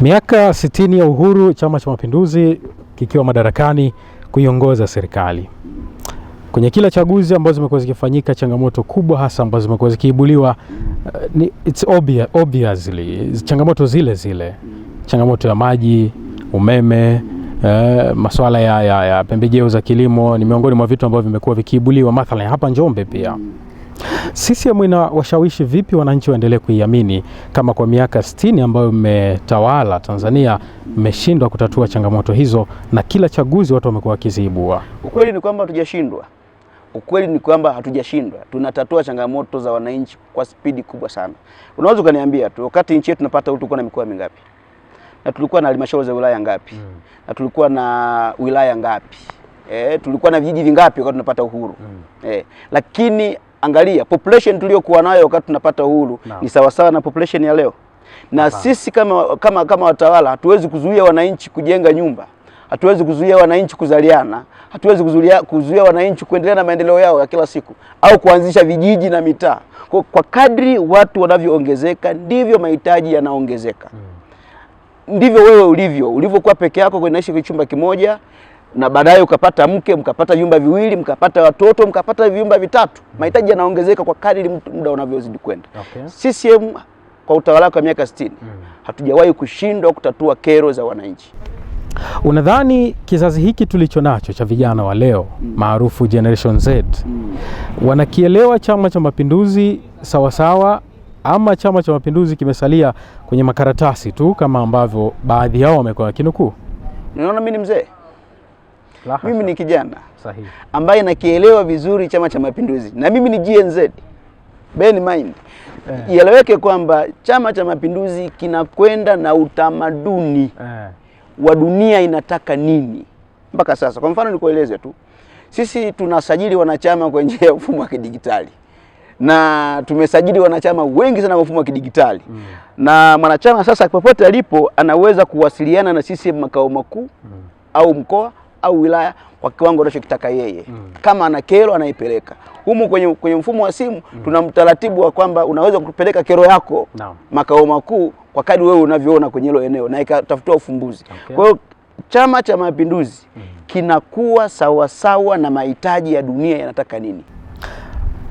Miaka 60 ya uhuru, Chama cha Mapinduzi kikiwa madarakani kuiongoza serikali. Kwenye kila chaguzi ambazo zimekuwa zikifanyika, changamoto kubwa hasa ambazo zimekuwa zikiibuliwa ni it's obvious, obviously changamoto zile zile, changamoto ya maji, umeme, masuala ya pembejeo za kilimo ni miongoni mwa vitu ambavyo vimekuwa vikiibuliwa, mathalan hapa Njombe pia. CCM ina washawishi vipi wananchi waendelee kuiamini kama kwa miaka 60 ambayo mmetawala Tanzania mmeshindwa kutatua changamoto hizo na kila chaguzi watu wamekuwa wakiziibua? Ukweli ni kwamba hatujashindwa. Ukweli ni kwamba hatujashindwa, tunatatua changamoto za wananchi kwa spidi kubwa sana. Unaweza ukaniambia tu, wakati nchi yetu tunapata uhuru tulikuwa na mikoa mingapi? Na tulikuwa na halmashauri za wilaya ngapi? Na tulikuwa na wilaya ngapi? Tulikuwa na vijiji vingapi wakati tunapata uhuru? Lakini angalia population tuliyokuwa nayo wakati tunapata uhuru ni sawasawa na population ya leo. Na sisi kama watawala hatuwezi kuzuia wananchi kujenga nyumba, hatuwezi kuzuia wananchi kuzaliana, hatuwezi kuzuia wananchi kuendelea na maendeleo yao ya kila siku au kuanzisha vijiji na mitaa. Kwa kadri watu wanavyoongezeka ndivyo mahitaji yanaongezeka. Ndivyo wewe ulivyokuwa peke yako unaishi kwenye chumba kimoja, na baadaye ukapata mke, mkapata vyumba viwili, mkapata watoto, mkapata vyumba vitatu. Mahitaji yanaongezeka kwa kadri muda unavyozidi kwenda. CCM kwa utawala wake wa miaka 60 hatujawahi kushindwa kutatua kero za wananchi. Unadhani kizazi hiki tulicho nacho cha vijana wa leo maarufu Generation Z wanakielewa Chama cha Mapinduzi sawasawa, ama Chama cha Mapinduzi kimesalia kwenye makaratasi tu kama ambavyo baadhi yao wamekuwa wakinukuu? Unaona, mimi ni mzee, mimi ni kijana sahihi ambaye nakielewa vizuri Chama cha Mapinduzi, na mimi ni Gen Z. Bear in mind, ieleweke kwamba Chama cha Mapinduzi kinakwenda na utamaduni wa dunia inataka nini mpaka sasa. Kwa mfano nikueleze tu, sisi tunasajili wanachama kwa njia ya mfumo wa kidigitali na tumesajili wanachama wengi sana kwa mfumo wa kidigitali na mwanachama sasa popote alipo anaweza kuwasiliana na sisi makao makuu au mkoa au wilaya kwa kiwango anachokitaka yeye. Kama ana kero anaipeleka humu kwenye mfumo wa simu. Tuna mtaratibu wa kwamba unaweza kupeleka kero yako makao makuu kwa kadri wewe unavyoona kwenye hilo eneo na ikatafutiwa ufumbuzi. Kwa hiyo Chama cha Mapinduzi kinakuwa sawasawa na mahitaji ya dunia yanataka nini.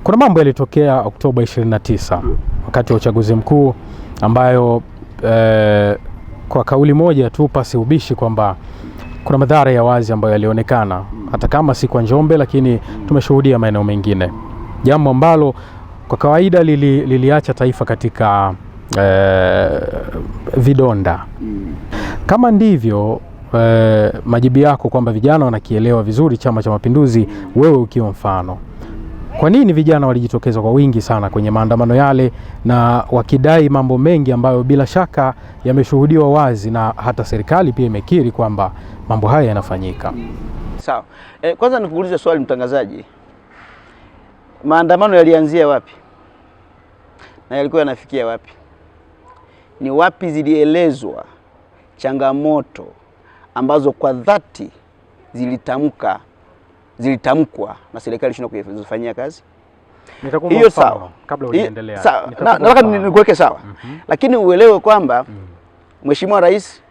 Kuna mambo yalitokea Oktoba 29 wakati wa uchaguzi mkuu ambayo kwa kauli moja tu pasi ubishi kwamba kuna madhara ya wazi ambayo yalionekana hata kama si kwa Njombe, lakini tumeshuhudia maeneo mengine, jambo ambalo kwa kawaida liliacha taifa katika vidonda. Kama ndivyo majibu yako kwamba vijana wanakielewa vizuri Chama cha Mapinduzi, wewe ukiwa mfano, kwa nini vijana walijitokeza kwa wingi sana kwenye maandamano yale na wakidai mambo mengi ambayo bila shaka yameshuhudiwa wazi na hata serikali pia imekiri kwamba mambo haya yanafanyika? Sawa. Kwanza nikuulize swali mtangazaji, maandamano yalianzia wapi na yalikuwa yanafikia wapi? Ni wapi zilielezwa changamoto ambazo kwa dhati zilitamkwa na serikali ilishindwa kuzifanyia kazi? Hiyo sawa, kabla hujaendelea, nataka nikuweke sawa. Lakini uelewe kwamba Mheshimiwa Rais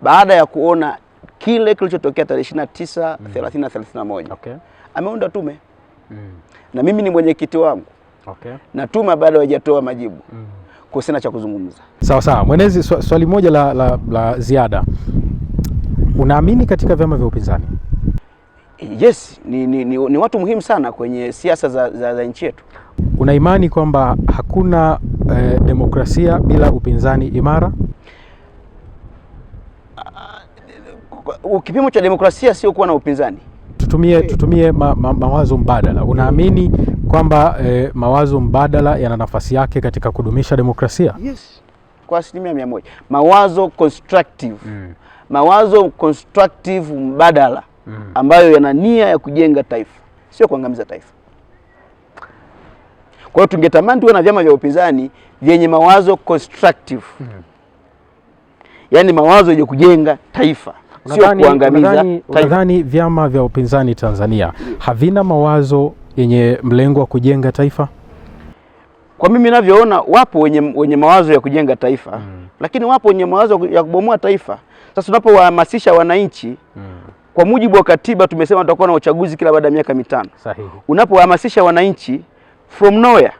baada ya kuona kile kilichotokea tarehe 29, 30 na 31 ameunda tume na mimi ni mwenyekiti wangu na tume bado haijatoa majibu kwa sina cha kuzungumza. Sawa sawa. Mwenezi, swali moja la ziada, unaamini katika vyama vya upinzani? Yes, ni watu muhimu sana kwenye siasa za nchi yetu. Una imani kwamba hakuna demokrasia bila upinzani imara? Kipimo cha demokrasia sio kuwa na upinzani. Tutumie mawazo mbadala. Unaamini kwamba mawazo mbadala yana nafasi yake katika kudumisha demokrasia? Yes, kwa 100%. Mawazo constructive. Mawazo constructive mbadala ambayo yana nia ya kujenga taifa, sio kuangamiza taifa. Kwa hiyo tungetamani tuwe na vyama vya upinzani vyenye mawazo constructive. Yaani mawazo yenye kujenga taifa, sio kuangamiza taifa. Unadhani vyama vya upinzani Tanzania havina mawazo yenye mlengo wa kujenga taifa? Kwa mimi ninavyoona, wapo wenye mawazo ya kujenga taifa. Lakini wapo wenye mawazo ya kubomoa taifa. Sasa tunapowahamasisha wananchi kwa mujibu wa katiba tumesema tutakuwa na uchaguzi kila baada ya miaka 5. Sahihi. Unapowahamasisha wananchi from nowhere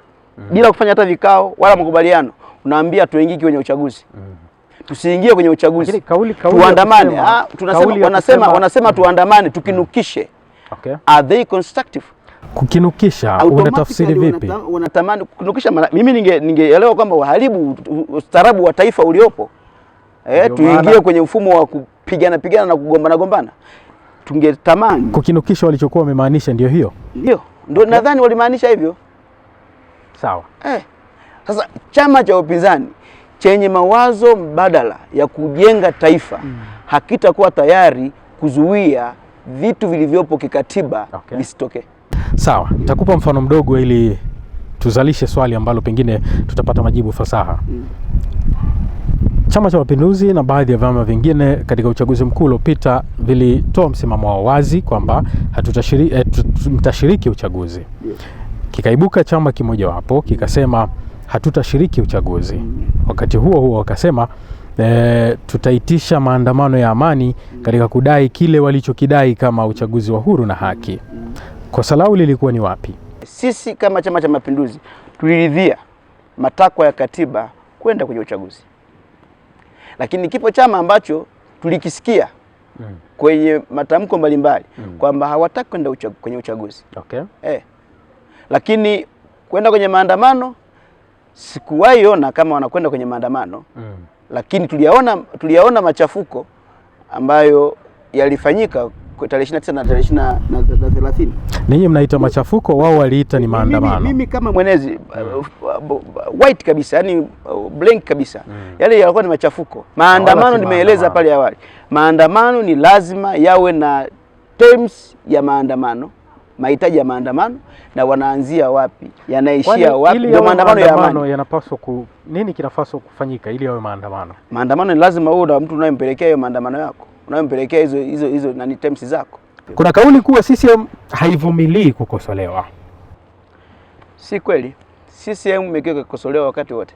bila kufanya hata vikao wala makubaliano, unaambia tuingie kwenye uchaguzi. Tusiingie kwenye uchaguzi. Kauli tuandamane. Tunasema wanasema tuandamane tukinukishe. Okay. Are they constructive? Kukinukisha unatafsiri vipi? Wanatamani kukinukisha. Mimi ningeelewa kwamba waharibu ustaarabu wa taifa uliopo. Tuingie kwenye mfumo wa kupigana pigana na kugombana gombana. Tungetamani. Kukinukisha walichokuwa wamemaanisha ndio hiyo? Ndio. Ndio, okay. Nadhani walimaanisha hivyo. Sawa. Sasa chama cha upinzani chenye mawazo mbadala ya kujenga taifa hakitakuwa tayari kuzuia vitu vilivyopo kikatiba visitokee. Sawa, nitakupa mfano mdogo ili tuzalishe swali ambalo pengine tutapata majibu fasaha. Chama cha Mapinduzi na baadhi ya vyama vingine katika uchaguzi mkuu uliopita vilitoa msimamo wao wazi kwamba mtashiriki uchaguzi. Kikaibuka chama kimojawapo kikasema hatutashiriki uchaguzi. Wakati huo huo wakasema tutaitisha maandamano ya amani katika kudai kile walichokidai kama uchaguzi wa huru na haki. Kosa lao lilikuwa ni wapi? Sisi kama Chama cha Mapinduzi tuliridhia matakwa ya katiba kwenda kwenye uchaguzi. Lakini kipo chama ambacho tulikisikia kwenye matamko mbalimbali kwamba hawataki kwenda kwenye uchaguzi. Okay. Lakini kwenda kwenye maandamano sikuwahi ona kama wanakwenda kwenye maandamano. Lakini tuliyaona machafuko ambayo yalifanyika tarehe 29 na tarehe 30. Ninyi mnaita machafuko, wao waliita ni maandamano. Mimi kama mwenezi white kabisa, yani blank kabisa. Yale yalikuwa ni machafuko. Maandamano nimeeleza pale awali. Maandamano ni lazima yawe na terms ya maandamano, mahitaji ya maandamano, na wanaanzia wapi, yanaishia wapi. Ndio maandamano ya amani. Yanapaswa nini kinapaswa kufanyika ili yawe maandamano? Maandamano ni lazima uwe na mtu unayempelekea hiyo maandamano yako, unayempelekea hizo nani terms zako. Kuna kauli kuwa CCM haivumilii kukosolewa. Si kweli. CCM imekuwa ikikosolewa wakati wote.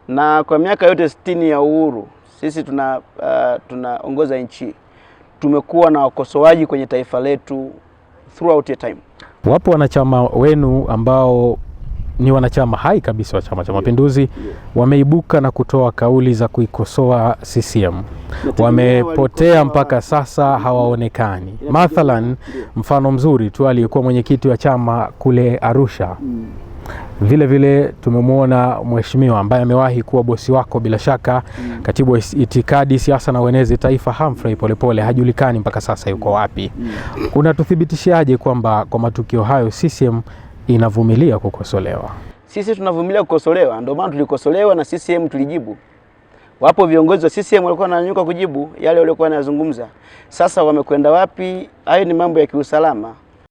Na kwa miaka yote 60 ya uhuru sisi tunaongoza nchi. Tumekuwa na wakosoaji kwenye taifa letu throughout the time. Wapo wanachama wenu ambao ni wanachama hai kabisa wa Chama cha Mapinduzi wameibuka na kutoa kauli za kuikosoa CCM. Wamepotea mpaka sasa hawaonekani. Mathalan, mfano mzuri tu aliyekuwa mwenyekiti wa chama kule Arusha. Vile vile tumemwona mheshimiwa ambaye amewahi kuwa bosi wako bila shaka, katibu wa itikadi, siasa na uenezi taifa Humphrey Polepole, hajulikani mpaka sasa yuko wapi. Unatuthibitishaje kwamba kwa matukio hayo CCM inavumilia kukosolewa? Sisi tunavumilia kukosolewa, ndio maana tulikosolewa na CCM tulijibu. Wapo viongozi wa CCM walikuwa wananyuka kujibu yale waliokuwa wanazungumza. Sasa wamekwenda wapi? Hayo ni mambo ya kiusalama.